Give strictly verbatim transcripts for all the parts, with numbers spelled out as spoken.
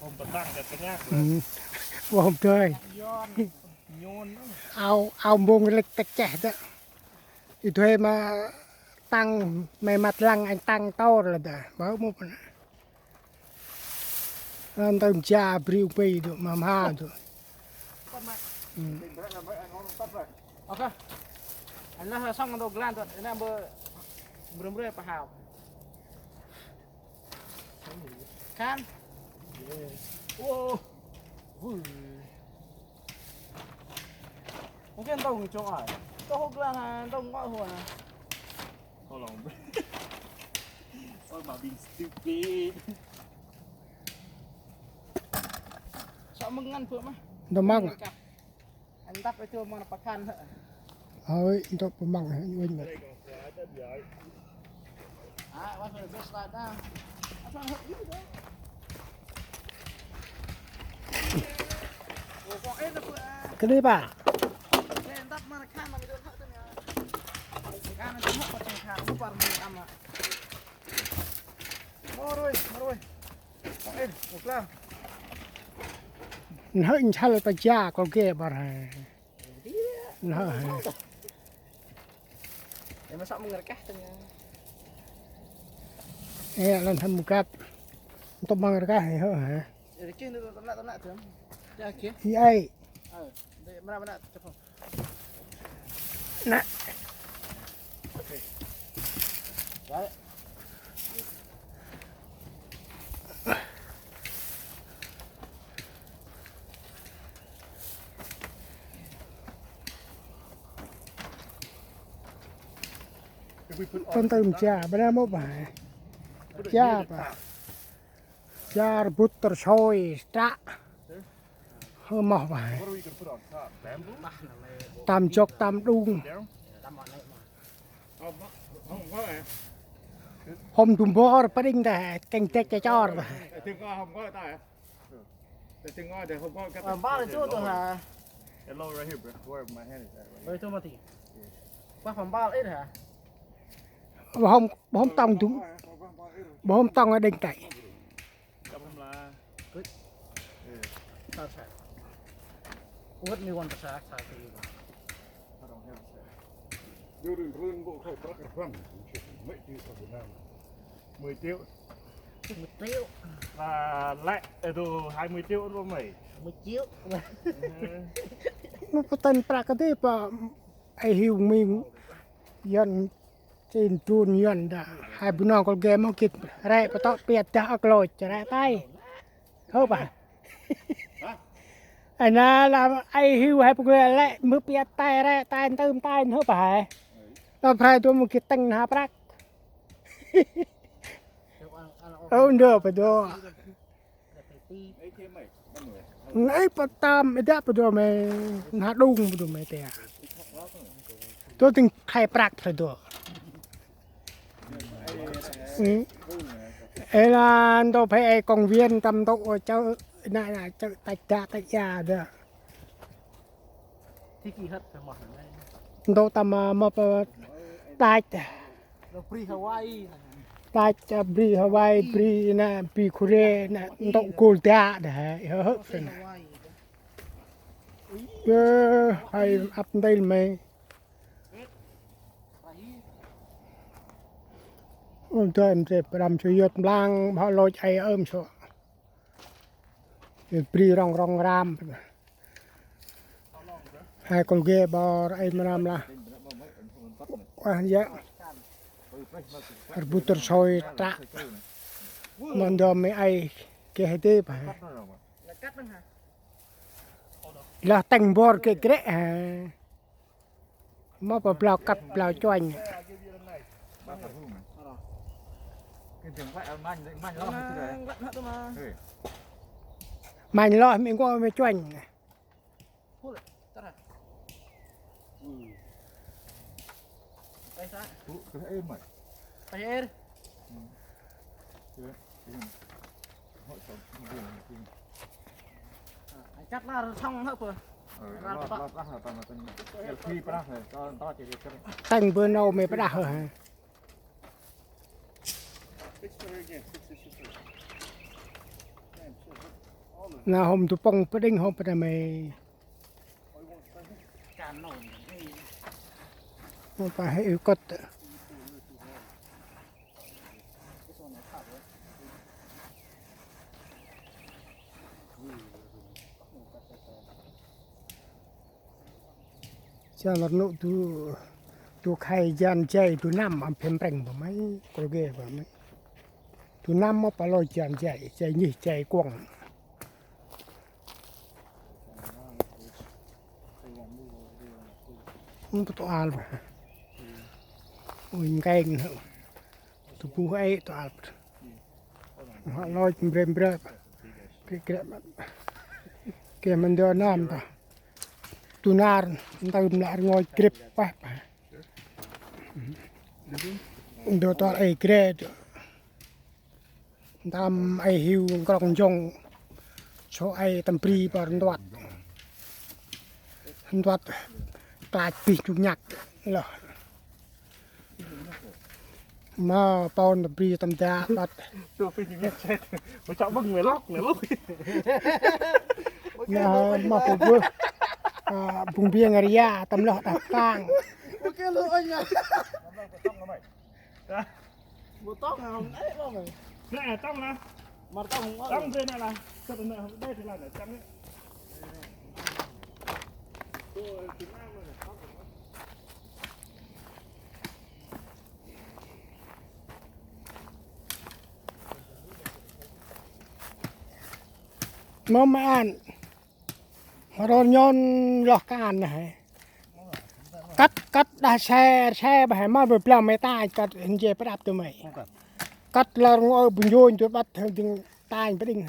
Hôm pơtăng kơ tơngah. Ừ. Hôm trời. Ao, ao mbông lĕch tĕk cheh dơ. I thuê ma tăng, me mat lăng anh tăng tor lah dơ. Bơ mŭp nă. Ntơm ja bri ung pi dơ, ma mha dơ. Ừ. Ok. Anh lah song dơ glan dơ, anh bơ mrê mrê pa hao. Kan. Ô. Vui. Không biết ntông chông ai. Tôi hút ra là ntông ngõ hùa. Hold on, bro. What am I being stupid? Sao mưng ngăn phượng mah. Ntông măng. Anh đắp cái chuông mà nó bạc khăn hả? Hơi, ntông pơmăng hả, anh Uênh mà. À, what for the best slide down. That's what I hope you do. Ủa, con ếch nó bự à. Cái đi bà. Cái đắp mà nó khăn mà cái đứa thợ tôi nè. Cái nó cũng hấp vào trong khăn, nó vào trong ăn mà. Mô rồi, mô rồi. Con ếch, một lần. Nhhơ̆ nchăl ta ja kŏ geh ƀar he. Nhhơ̆ he. Ê, masa măng rkah tơ nha. Ê, lăn hăm mgăt. Ntŭk măng rkah he, hơ he. Ê, rkih nê, tơm nă, tơm nă tơm. Ê, rkih. Ê, ê. Ê, mra, mra, chụp. Nă. Đấy. Pơn tơm ja, bana mô ba. Ja ba. Ja rbŭt rsoi, tră. Hơ moh ba. Tam jŏk, tam đung. Hôm du mbor, pơđing ta, kêng dek cha chor ta. Ờ, ba là chỗ tôi hả? Hello, right here, bro. Where my hand is at, right here. Rồi tôi mà thì. Qua phòng ba là ít hả? Ba hôm, ba hôm tông du, ba hôm tông ở đêng tay. Cặp hôm là. Good. Sao sao? What me want to say, say to you? I don't have a say. During run bộ khai thác răng, mấy triệu ở Việt Nam. Mười triệu. Mười triệu. Là lẹ, ê, tu hai mươi triệu đúng không mày? Mười triệu. Mô pơtăn prăk kơ dê pa, ai hiu ming, Yuăn, Chĭn, Trun, Yuăn đa. Hai bu nong kol gem mô gĭt, rĕ pơtŏ piăt dah ăk lôch, rĕ tay. Hơ pa. Hả? Ai na la ai hiu hai bu gem lĕ, mưh piăt tay, rĕ tay, ntơm tay, hơ pa. Lơ phrai tu mô gĭt tĭng na prăk. Ơ, ndơ pa dô. Nây pa tam, ê, đă pa dô me, na đung pa dô me tê. Dô tĭng khai prăk pa dô. Ừ. Ê, la ndô phe ê công viên tâm dô chơ, na, na, chơ tăch da, tăch ya dơ. Ndô tâm, à, mâp, à, tăch. Bri Hawaii. Tăch, à, bri Hawaii, bri na, bri Kôrê na, ndô gôl da đa, hơ, hơ, hơ, na. Ơ, hai ăp ntil me. Ôm dơi mse pram su yot mblang, bhă lôch ai ơm su. Bri rong rong ram. Hai kol ge bor ai mram lah. Wah, ya. Rbŭt rsoi tră. Mâ ndơm me ai keh dê pa. Lah tĭng bor ke krĕ ha. Mâ pa blau kăt blau chuănh. Manh loh mi ngô mi chuănh. Cắt la thong hơ pơ. Teng bơ nâu me pơdah hơ hă. Na hôm du pŏng pơđing hôm pơđa mê. Hôm pa hê ư kŭt. Sa lor nô du, du khay jan jay du năm ăn phim prêng bơh may, kôl ge bơh may. Du năm mâu pa lôch jan jay, jay nhih jay kuŏng. Mâu tu al bơh. Ôi, nkeng hơ. Tu bu ai tu al bơh. Mâu lôch mbrem mbrem. Kre kre măt. Kre măt ndơ năm ta. Tu nar, ntơm lĕ rngôch grip pah pah. Ndơ tor ai gre. Ntơm ai hiu nkrŏng njŏng. Sô ai tâm bri bar ntuăt. Ntuăt klach bih njŭk nhăk lơh. Ma pôn ta bri tâm da ƀăt. Chụp phim nhật chết. Ôi, chọn bưng người lóc, người lóc. Na ma pô bơh. A, bung biêng ria tâm lơh đah kang. Ok, lu anh à. Một tóc là không ấy lo mày. Nè, tông nè. Mà tông không ấy. Tông trên này là. Sắp đến đây, đây thì là để trắng đấy. Mâm ăn. Rôn nhôn loh kan neh. Kât, kât đah se, se bah he ma bơh blang mê ta kât hên jê prăp tu mê. Kât lor ngô bơh njôn tu ƀăt hên dâng tanh pơđing.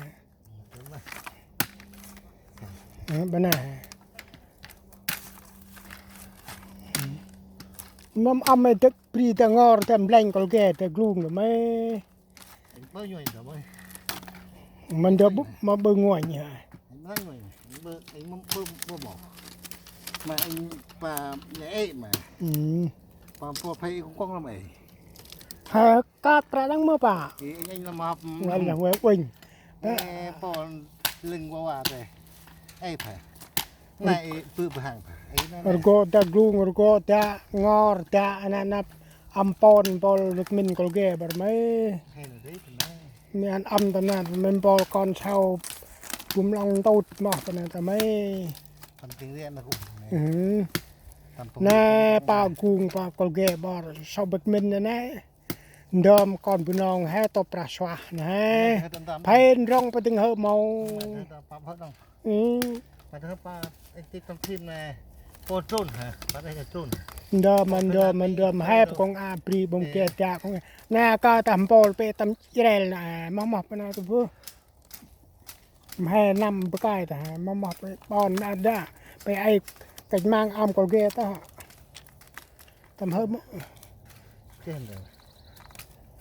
Ơ, bơh neh. Mâm ăm mê dâk bri ta ngor ta mleng kôl ge ta glung tu mê. Anh bơ nhuây đó bơi. Măn dơ bŭ ma bơ nguay nhỉ. Anh bơ nhuây. Anh bơ, anh bơ, bơ, bơ bỏ. Mà anh pa lĕ ê mà. Ừ. Pa, pa phải cũng quăng lắm ê. Ha, kât prăk đăng mơ pa. Thì anh, anh làm họp. Nguay là nguay uênh. Ê, pa lưng qua qua tê. Ê phải. Nai bư bhang pa. Ê, nai, nai. Rgô ta glung, rgô ta ngor, ta ananap. Ăm pôn mpôl vịt mĭn kôl ge bar mê. Hên rê ta nê. Mê ăn ăm ta nê, mê mpôl kon sau bum lŏng ntŭt moh ta nê ta mê. Păn ting riêng na gŭ nê. Ừ. Păn pung nê, pung pa pung gung, pa kôl ge bar, sau vịt mĭn nê nê. Ndơm kon Bunong he tôp prah suah nê. Nê, he tơm tơm. Phên rŏng pa dâng hơ mâu. Nê, he tơm pa hơ đŏng. Ừ. Mà thưa pa, anh tiếp trong phim này, cô trốn hả? Bạn ấy là trốn hả? Ndơm, ndơm, ndơm, hep kông a bri bông kia cha kông. Nè, kơ ta mpôl pe tâm Israel nè, mâo mâo pe na tu bơ. Mhe năm bơkai ta, mâo mâo pe pôn na đa, pe ai cách mạng ăm kôl ge ta. Tâm hơ mâo.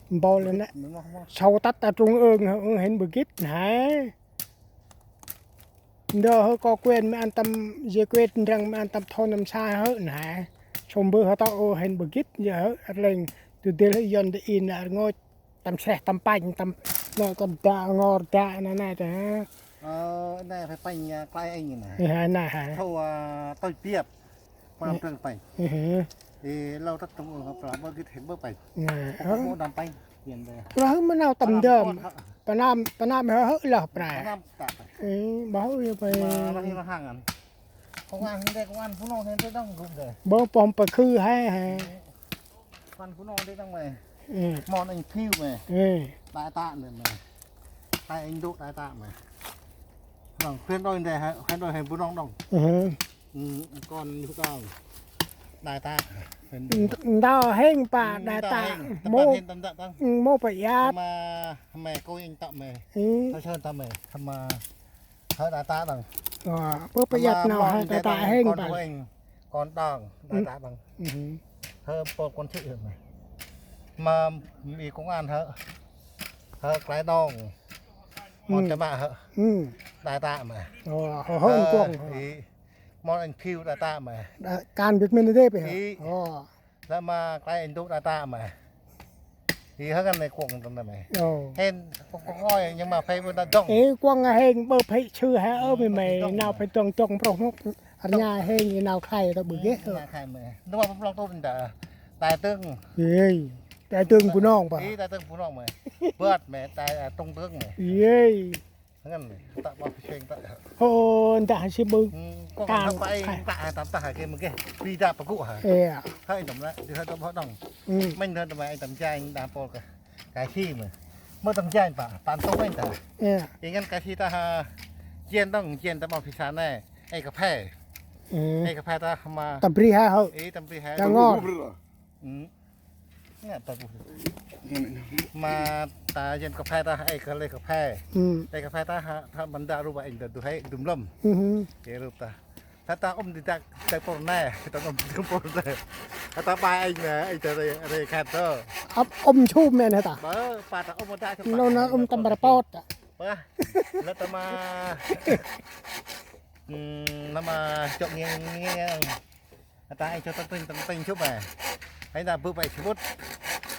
Mpôl nè. Sau tât ta trung ương, ương hên bơ gĭt nè. Ndơ hơ kơ quyền mê ăn tâm, yê quyền ndrăng mê ăn tâm thôn tâm sa hơ nê. Sôm bơ hơ tâo ơ hên bơ gĭt yơ hơ, rlêng tu dêl hơ yon dê in rngôch tâm seh tâm panh tâm, nê tâm da ngor da nê nê ta. Ơ, nê phải panh, à, klai anh nê. Ê, ha, nê ha. Thô, à, tôi biêp. Pram trưng panh. Ê, hê. Ê, lâu tât trong ương hơ pra bơ gĭt hên bơ panh. Nê, hơ. Bơ đam panh. Yên bơ. Pra hơ mơ nau tâm đơm. Pram pôn hơ. Pram, pram hơ hơ lah pra. Pram ta panh. Ê, bơ hơ yơ panh. Mà lăng hên lăng hang ăn. Công an hên đê, công an Bunong hên đê đăng gŭm đê. Bơ pom pa khư he he. Công an Bunong đê đăng mê. Ê. Mon anh phiu mê. Ê. Đại tá đê mê. Tay anh dô đại tá mê. Vâng, khuyên đôi đê he, khuyên đôi hên Bunong đăng. Ê. Ừ, con như con đại tá. Ndơ hên pa đại tá. Mô pa iăt. Mà mẹ cô anh tặng mẹ. Thôi sơn tặng mẹ. Mà hơi đại tá đăng. Bơ pa iăt nau hơi đại tá hên pa. Con đăng đại tá đăng. Hơi po con thị mẹ. Mà mi công an hơi. Hơi cái đăng. Mon ta mă hơi. Đại tá mẹ. Hơi con. Mon anh phiu đại tá mê. Kan bĭt mĭn đê pê hă? Ê. Ơ. Lĕ ma klei anh dô đại tá mê. Thì hơ ngăn này cuông tao này mày. Ồ. Hên, cuông, cuông ngoi, nhưng mà phải bơ̆ ta dong. Ê, cuông hên bơ̆ phải chư hả ơ mày mày, nau phải dong dong brôh mốc. Arnya hên, nau khlay tao bơ̆ ghê. Nau khlay mày. Đúng không, long tôi mình đã. Đại tướng. Ê, đại tướng Bunong pa. Ê, đại tướng Bunong mày. Bơ̆t mày, đại, à, trung tướng mày. Ê. Ngăn này, ta bao phi seng ta. Hô, ndah si bưng. Có kan thằng bay ta tam ta hai cái mưng cái. Phi ta pa gụ hả? Ê. Hơi tầm lại, thì hơi tầm hoạt động. Mình hơi tầm anh tầm chanh đa pol cái. Cái khi mà. Mới tầm chanh pa, pan tông anh ta. Ê. Thì ngăn cái khi ta ha. Chiên tông, chiên ta bao phi sa này. Ai cà phê. Ai cà phê ta mà. Tầm bri ha hơ. Ê, tầm bri ha. Đang ngon. Ngăn ta bu. Mà ta dân cà phê ta ai cà lê cà phê. Ai cà phê ta ha, ha mình đã rụp anh ta du hay dùm lum. Cái rụp ta. Ta ta ôm đi ta ta por nè, ta ôm đi por nè. Ta ta bay anh nè, anh ta rê rê khát đó. Ôm ôm chum men hả ta? Bơ, pa ta ôm ta. Nô na ôm tâm bà pot. Bơ. Lơ ta mà. Nama chok ngiêng ngiêng. Ata ai cho tăng tinh tăng tinh chụp à. Ai ta bơ pa ai chụp.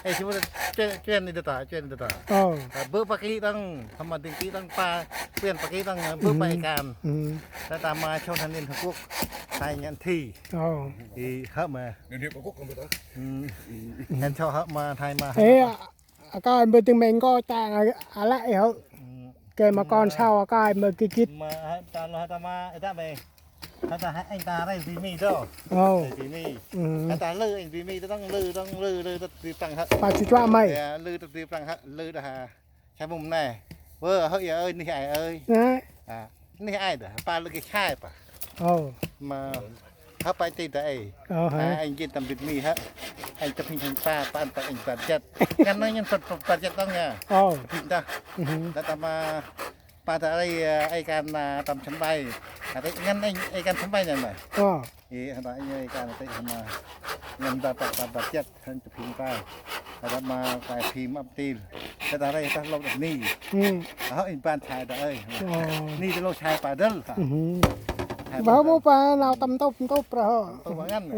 Ai chụp. Chuyên đi ta, chuyên đi ta. Ồ. Bơ pa ký tăng, thăm mà đăng ký tăng pa, chuyên pa ký tăng bơ pa ai kan. Ta ta mà cho thanh niên Hàn Quốc, Thái nhận thi. Ồ. Thì hớp mà. Liên Hiệp Quốc không biết đó. Hẹn cho hớp mà Thái mà. Ê, a kai mbơ̆ tĭng meng ko ta a lĕ hơ. Kê ma kon sau a kai mbơ̆ kikit. Mà ta lo ta ma ta mê. Ta ta anh ta đây vì mi đó. Ồ. Vì mi. Ta ta lư anh vì mi ta tăng lư tăng lư lư ta đi tăng hơ. Pa chu chua mày. Lư ta đi tăng hơ lư ta ha. Sai mum nè. Vơ hơ ya ơi ni ai ơi. Nè. À. Ni ai dah, pa lơ kơ sai pa. Ồ. Mà hơ pa ti ta ai. Ồ, hơ. À, anh jin tâm bịt mi hơ. Anh tập hình thành pa, pa anh pa anh pa jet. Ngăn nói nhân Phật pa jet tông nha. Ồ. Tập hình ta. Đã tâm, à, pa ta ai, à, ai kan, à, tâm sân bay. À, ngăn anh ai kan sân bay nè mà. Ồ. Ê, hơ ta ai kan ta hơ ma. Ngăn ta pa pa pa jet. Hăn chụp phim ta. Hăn ta ma quay phim ăp til. Hăn ta rê ta lôk đăp ni. Hơ in ban chai ta ơi. Ni ta lôk chai pa dăl. Bơ mô pa nau tâm tôp tôp pra hơ. Tôp ngăn.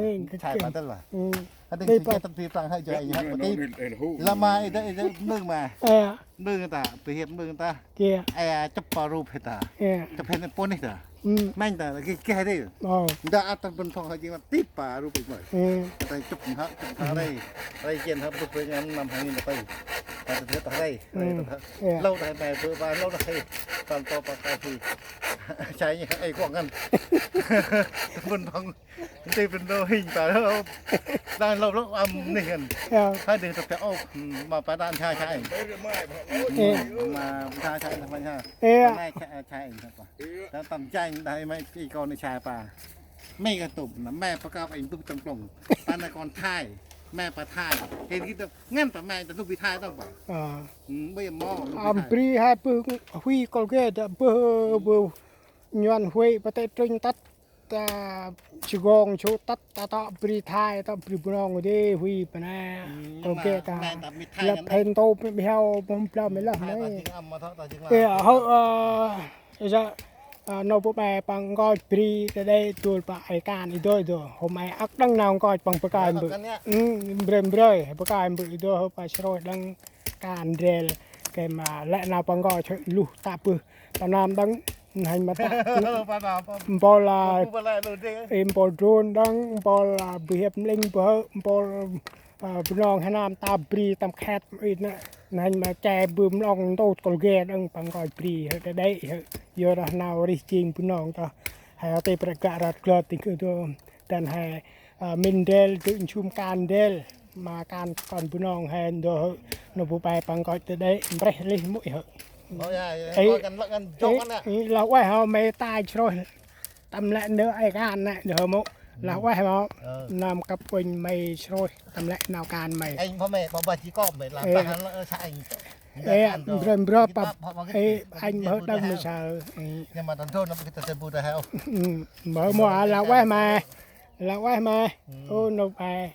Chai pa dăl lah. Hăn ta si tâm phim prăng hơ jai hăn pa til. Lơ ma ê ta ê ta mưng ma. Mưng ta, bi hiệp mưng ta. Kê. Ê, chụp pa rup hê ta. Chụp hê pôn ê ta. Meng ta, kê kê hê ta. Nda ăt ta bơ̆n thong hê jing ma tip pa rup ê mơi. Ta chụp hă, chụp hă rê. Rê jên hă bơ̆ bơ̆ ngăn năm hai nghìn ta. Ta ta ta rê, rê ta. Lôk ta hê mê bơ̆ ba, lôk ta hê. Pan to pa ka hê. Chai ni ê kuang ngăn. Bơ̆n thong. Nti bơ̆n đô hình ta hơ. Đang lôk lôk âm ni ngăn. Hê đê ta pê ôp, ma pa đan chai chai. Ma pa chai chai ma chai. Ê. Nai chai, chai. Ta tâm chanh, đa mê i kon chai pa. Mê ka tŭp, na mê pa kăp anh tŭp tâm klong. Ta na kon Thái, mê pa Thái. Hên gĭt ngăn ta mê ta tŭp bi Thái tông pa. Ơ. Bây giờ mô, tŭp bi Thái. Âm bri hai bơh hui Colgate, bơh, bơh nhuan hui pa tê trinh tât. Ta Sài Gòn số tât ta tŏ bri Thái, tŏ bri Bunong dê hui pa na. Colgate ta. Lăp hên tô bi heo bơh blau mê lăp mê. Ê, hơ, ơ, Ê, sa, a, nô bơ̆ mê păng nkoch bri ta đê dôl pa ai kan i dôl dôl. Hôm ai ăk đăng nau nkoch păng bơkai mbơ̆. Ư, mbrơi mbrơi, bơkai mbơ̆ i dôl hơ pa srôi đăng kan drel. Kê ma lĕ nau păng nkoch luh ta bơh. Ta nam đăng, hanh ma ta. Mpôl la, ê, mpôl drôn đăng, mpôl la, bi hiệp mling bơh, mpôl Ơ, Bunong hê nam ta bri tâm khet i nă. Nanh ma che bưm long ntôt Colgate đăng păng nkoch bri hê ta đê hê. Yor rah nau rih jêng Bunong ta. Hê hê tê prek gă rat glot tĭng kơ dô. Dăn hê, ơ, min del dŭ nsum kan del. Ma kan kon Bunong hê ndô hê. Nô bu pe păng nkoch ta đê mpreh lih muih hê. Ê, ê, lah ueh hê mê tai srôi. Tâm lĕ nơ ai kan nă, nơ mô. Lah ueh mô. Ơ. Năm kăp unh mê srôi, tâm lĕ nau kan mê. Anh pa mê, pa ba chi kôm mê, lah ta hăn lơ sa anh. Ê, mbrơ mbrơ pa, ê, anh mơ đăng mê sơ. Nhưng mà tần thôn nó kita tebu ta heo. Mơ mô, lah ueh mê. Lah ueh mê. Ô, nô pe.